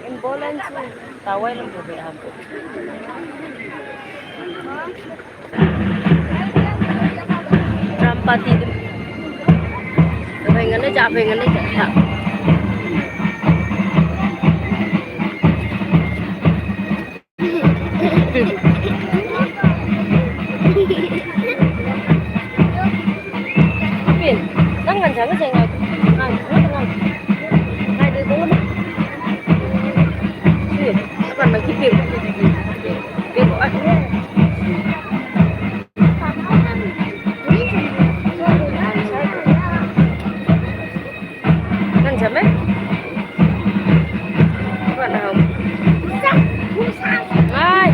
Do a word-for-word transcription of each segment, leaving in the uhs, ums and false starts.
Ambulance, tawai lang po ba ako? Rampati din. Apa yang ada, apa yang ada, tak. Pin, tangan sana saya nggak, nggak, nggak, nggak. Nggak ada itu. Pin, apa lagi, Pin? Pin, kok ada? Kan siapa? Bukan tahu. Hai.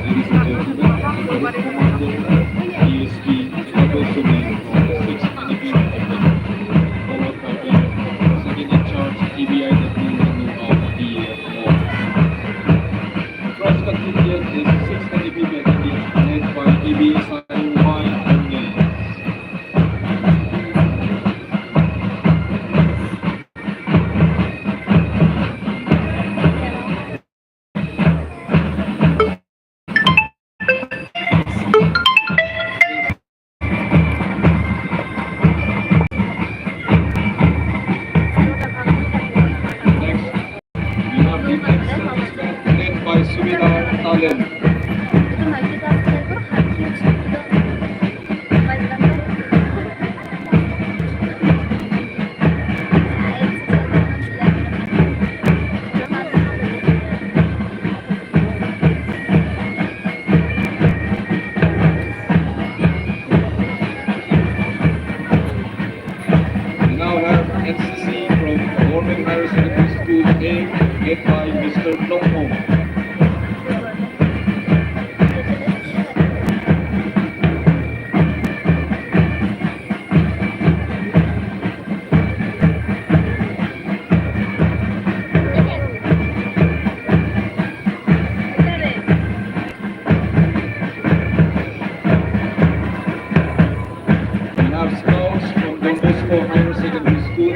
Ladies and gentlemen, this is Commander D S P Abu Sumi from the sixth N D P Battalion, followed by the second in charge T B I W Manu of the North. Cross contingent is sixth N D P Battalion, led by T B Sayuwai Angel. Next, we have the next service band led by Subedar Talem. We now have N C C from Government Higher Secondary School A, led by Mister Nong Hong. We have scouts from Don Bosco Higher Secondary School,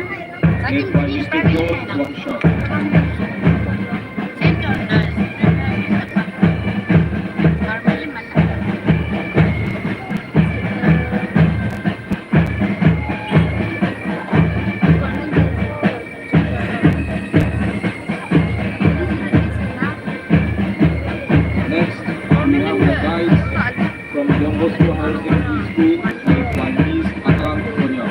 led by Mister George Wangshao. Next, we have the guides from Don Bosco Higher Secondary School, led by Miss Akan Konya.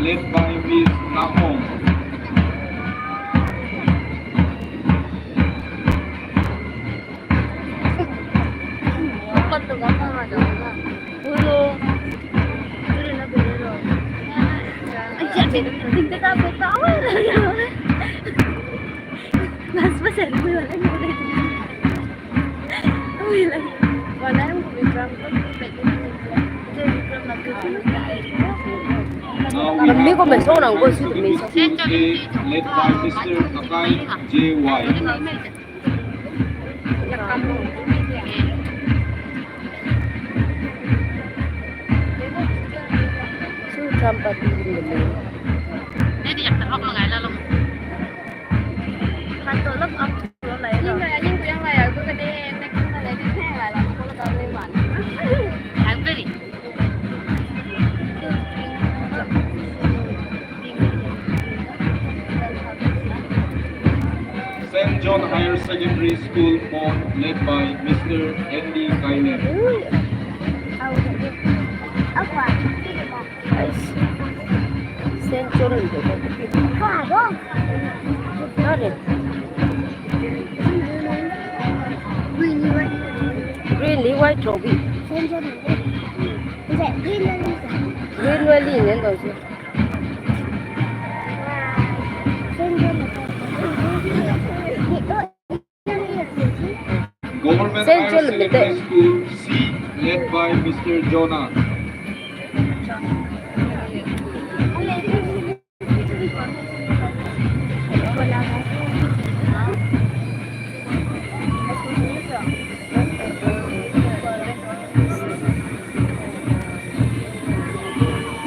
Led by Miss Naong. Ulo. Ay, siya, tingnan ka, tawa na. Mas masaya mo yun. Ano yun? Uy, lang. Wala yung Bikram ko. Kami ko may sound ang voice ko, may sound. Led by Mister Akai J Y. Su trampa di dum dum. Jadi yang terhok mengaila lo. Patulog ang ulo na yun. Yung kaya yung kuyang laya, gue gede, nek yung laya, di kaya laya, kalau tahu lewat. Ang very. Saint John Higher Secondary School, Mon, led by Mister Andy Kailer. Uy. Apa? Ay, Saint John. Apa? Bakit? Green, white, trophy. Saint John. Green, white, green, white. Government Higher Secondary School C, led by Mister Jonah.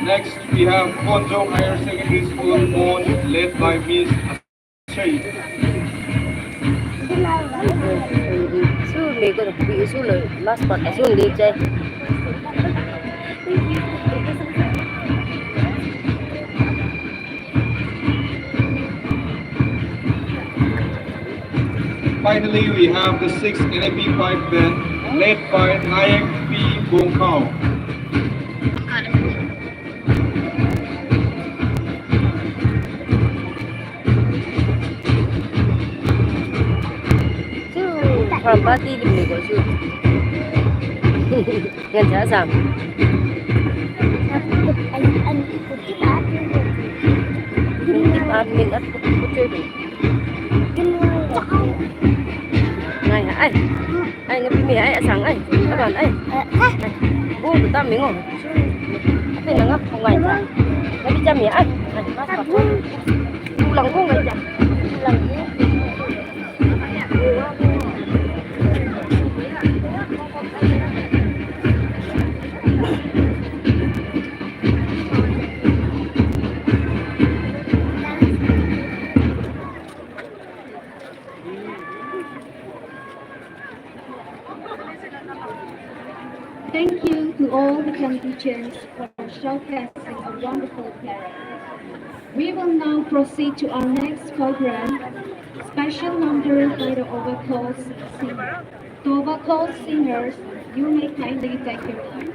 Next, we have Konjong Higher Secondary School, Mon, led by Miss Ashay. Su me ko bi su le last part su le jai. Finally, we have the sixth N A P five band, led by Nayak P Bongkao. Su, party di beli ko su. Ngan sa sam. Ikut admin at ikut cuy. Ngai, ai. Ai, ngapi mi, ai, asang, ai. Aban, ai. Ai. Bu, tu tam mi ngo. Ape nangap ngai. Ngapi jam mi, ai. Ai, pas, pas. Ulang bu ngai jam. Ulang bu. Thank you to all the contingents for showcasing a wonderful parade. We will now proceed to our next program, special number by the Ovakol Singers. To Ovakol Singers, you may kindly take your time.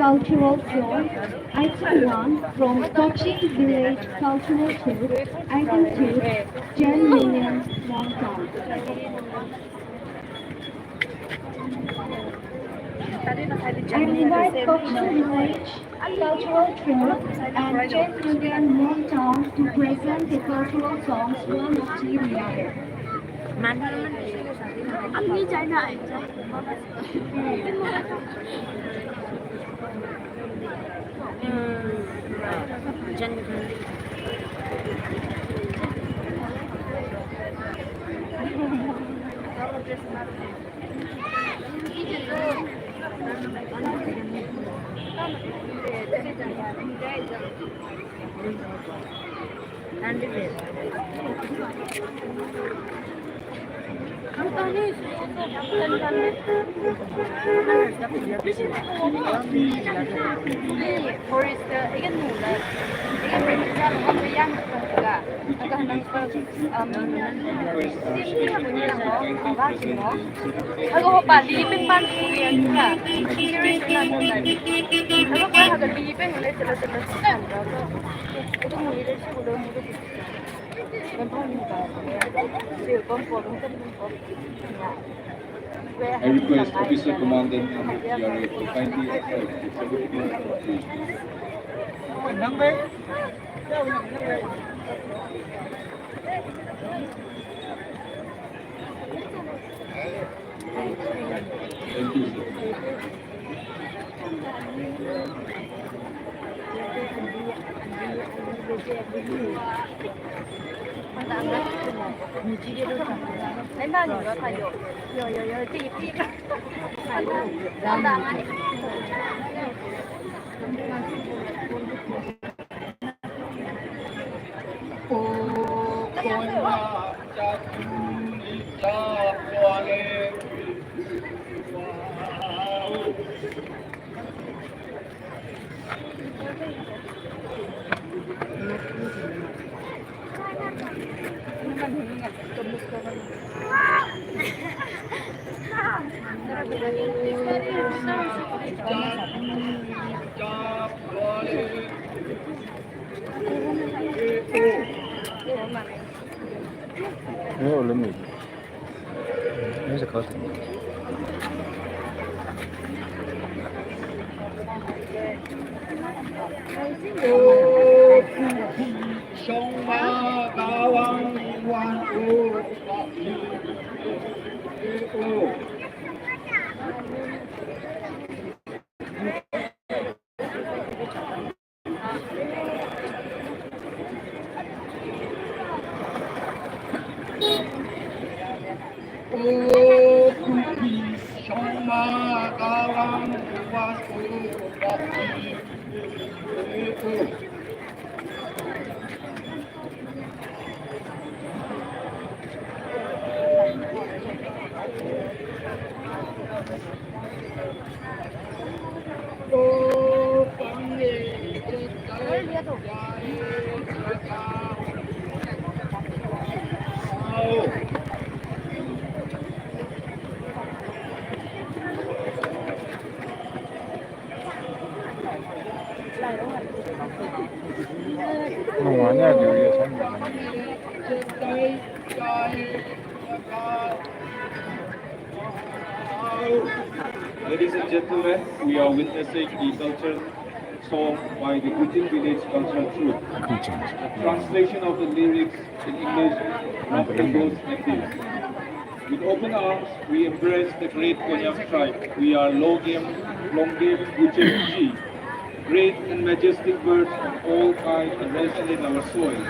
Cultural Zone, item one from Kochi Village Cultural Tour, item two, ten million Hmong Town. I invite Kochi Village Cultural Tour and ten million Hmong Town to present the cultural songs one of T V I. I request Officer Commandant and T R A to kindly accept the certificate of appreciation. Thank you, sir. Ladies and gentlemen, we are witnessing the culture song by the Kuching Village Cultural Troupe. The translation of the lyrics in English roughly goes like this. With open arms, we embrace the great Konyak tribe. We are Logem, Longem Kuching Chi. Great and majestic birds of all kinds are nestled in our soil.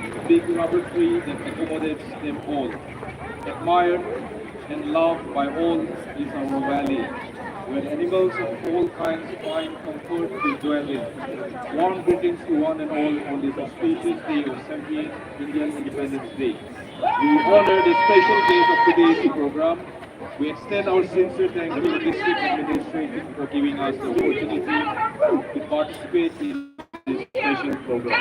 A big rubber tree that accommodates them all. Admired and loved by all is our valley, where animals of all kinds find comfort to dwell in. Warm greetings to one and all on this auspicious day of seventeenth Indian Independence Day. We honor the special guest of today's program. We extend our sincere thanks to the district administration for giving us the opportunity to participate in this special program.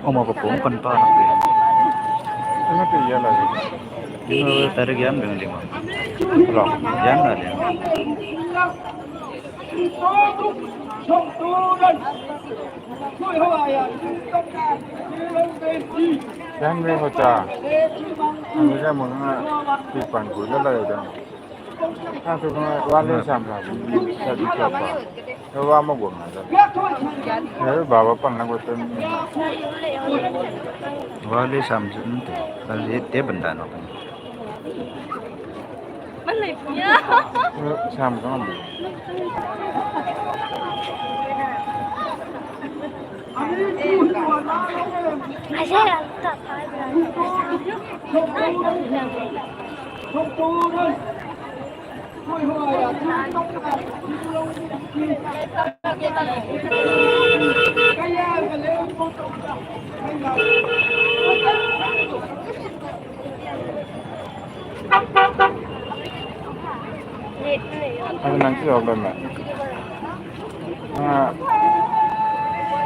Oma papung penta nak tu. Ano tu iya lagi? Ini tarik jam dengan lima. Belum. Jam dah dia. Jam ni hoca. Ang jam mana? Tipan gula lah ya. Ang tu kena wali sam lah. Jadi siapa? Wa ma gom na. Eh, baba pan lang ko tan. Wa le sam sun te. Kan le te banda no kan. Sam kan. Ang nang siyok lang na. Nga,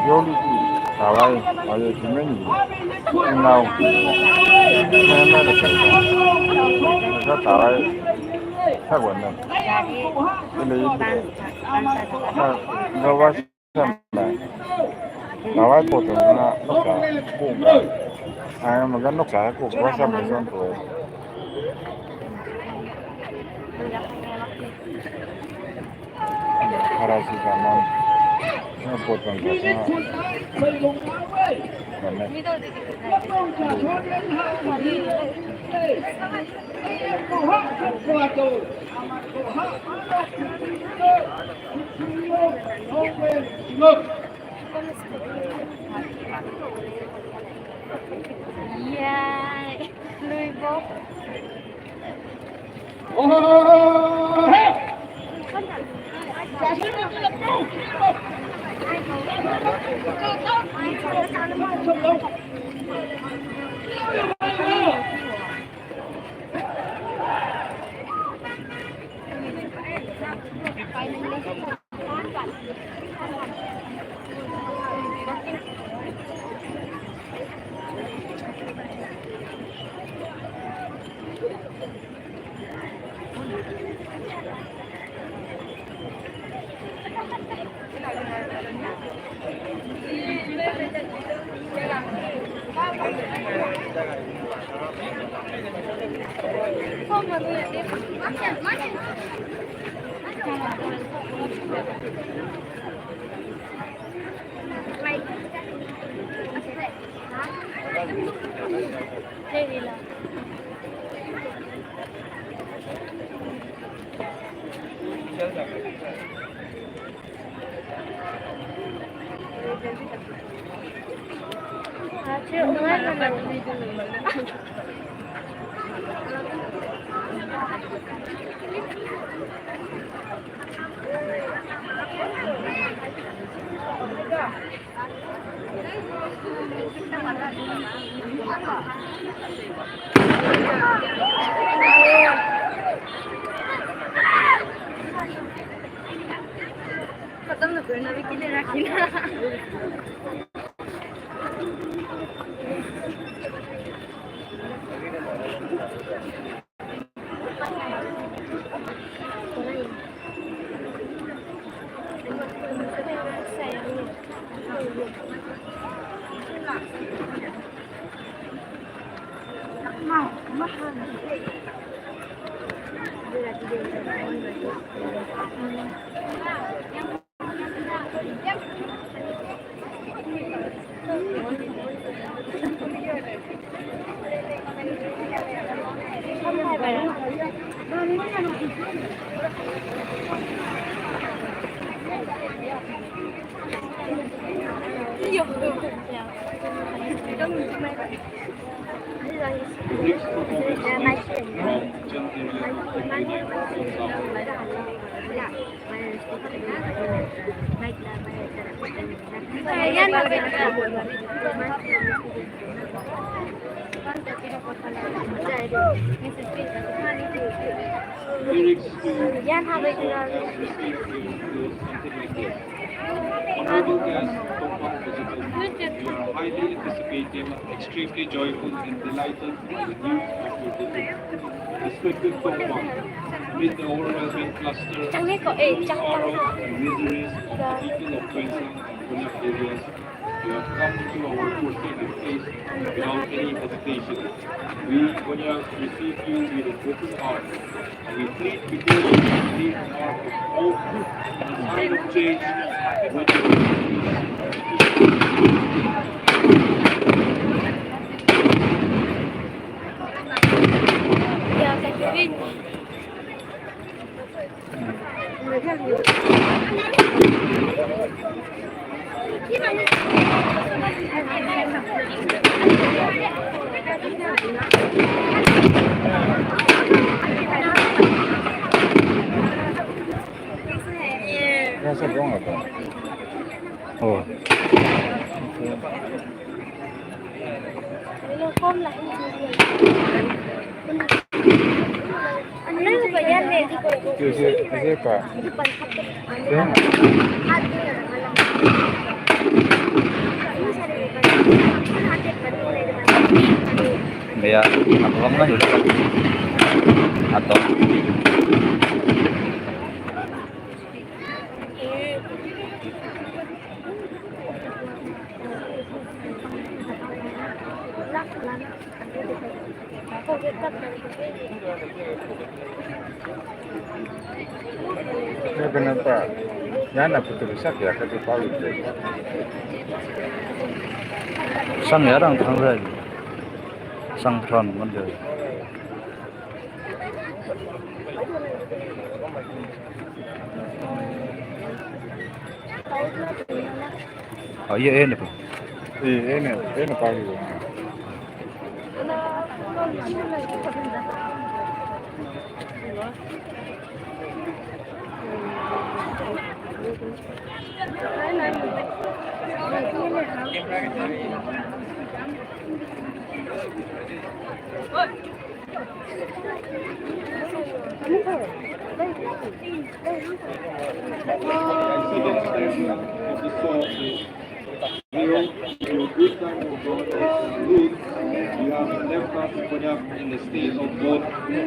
yoli ki, tawai, ayo jimeni. Nau. Nau na da kai. Ka tawai. Ka wannan. Ile yi. Ka ga wa sam na. Tawai ko to na ka ko ga. Ai ma ga no ka ko wa sam na son to. Paracetamol. Ina potang ka sa. Mana? Yay! Lui bố. The next performance is from Chandigarh. Lyrics to Honorable guests, compound visitors, we are highly anticipating, extremely joyful and delighted with the news of your visit. Respected compound, amid the overwhelming cluster of sorrow and miseries of the people of Tuensang and Konyak areas, you have come into our forsaken place without any hesitation. We, Konyak, receive you with an open heart, and we plead before you to leave a mark of hope and a sign of change when you Iya, aku kan juga. Atau Kenapa? Ya, kenapa? Ya, nak betul sak ya, kata tahu itu. Sang ya, orang tang rai. Sang tron, mana? Oh, iya, ini, Pak. Iya, ini, ini, Pak. Your good time of God and good, you have left us in the state of both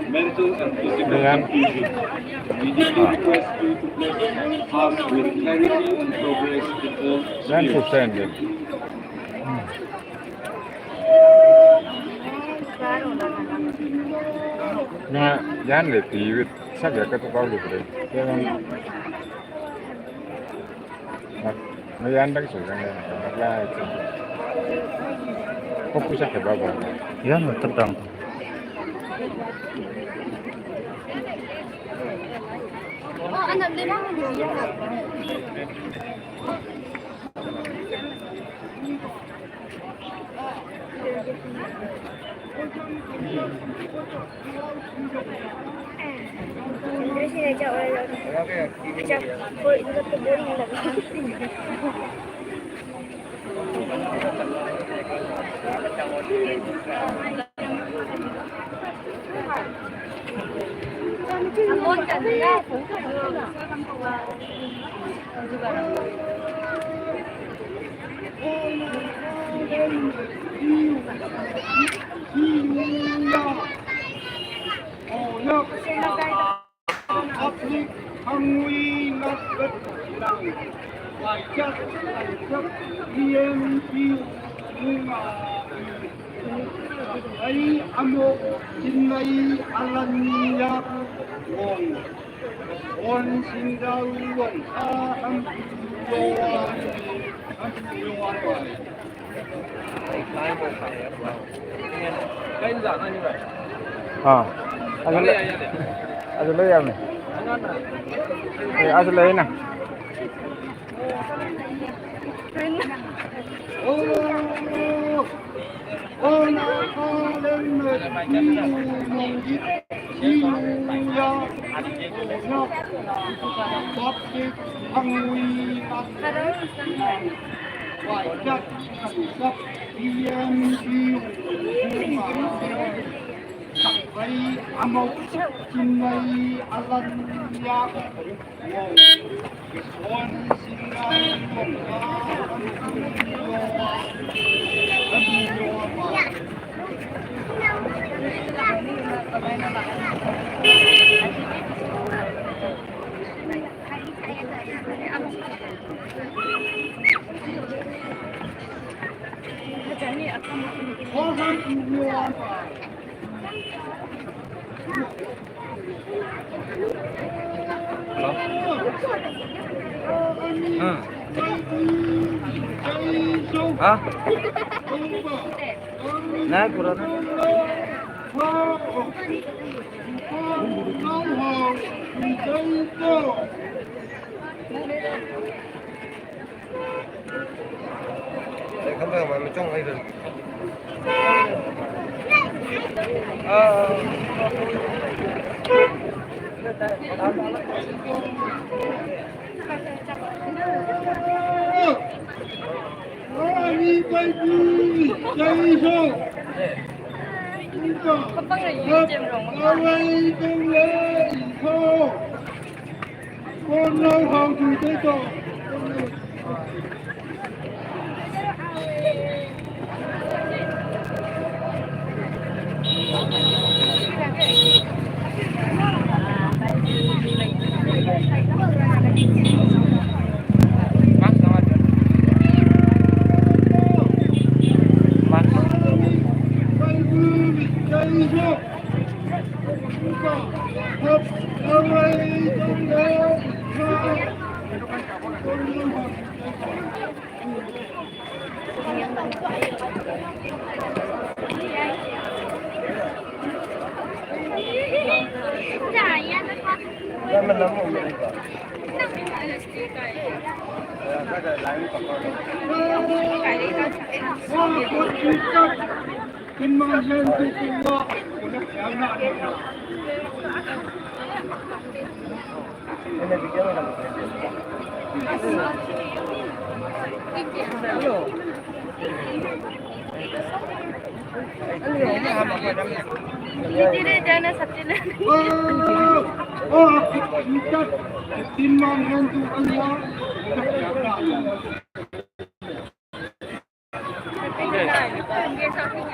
mental and physical confusion. We deeply request you to bless us with clarity and progress in all spheres. Nga yan le ti wit sak ya ka to ka le. Nga yan dang so yang ya. Fokus aja, Bapak. Iya, no, terdang. Ah, aja le, aja le ya me. Eh, aja le na. Hello? Hmm. Hah? Nah, kurang.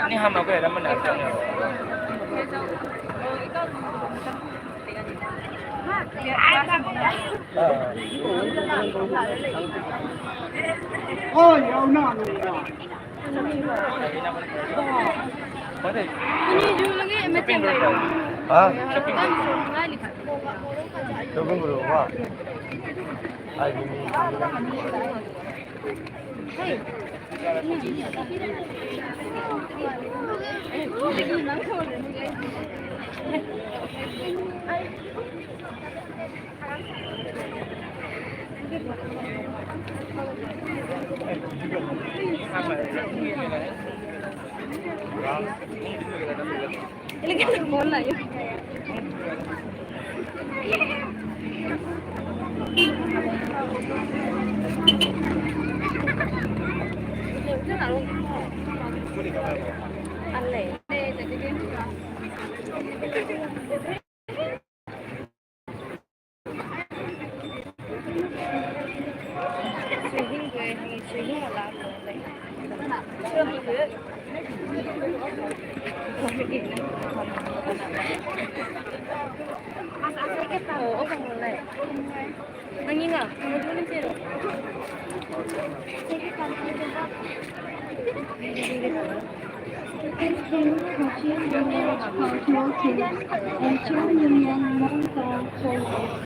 Ini hamba gue ada mana? Oh, ya, no, no, no. Ini dulu lagi macam apa? Hah? Shopping dulu, Pak. Ayo, ini. Thank you for choosing Cultural Kids and Children Union Mobile Phone.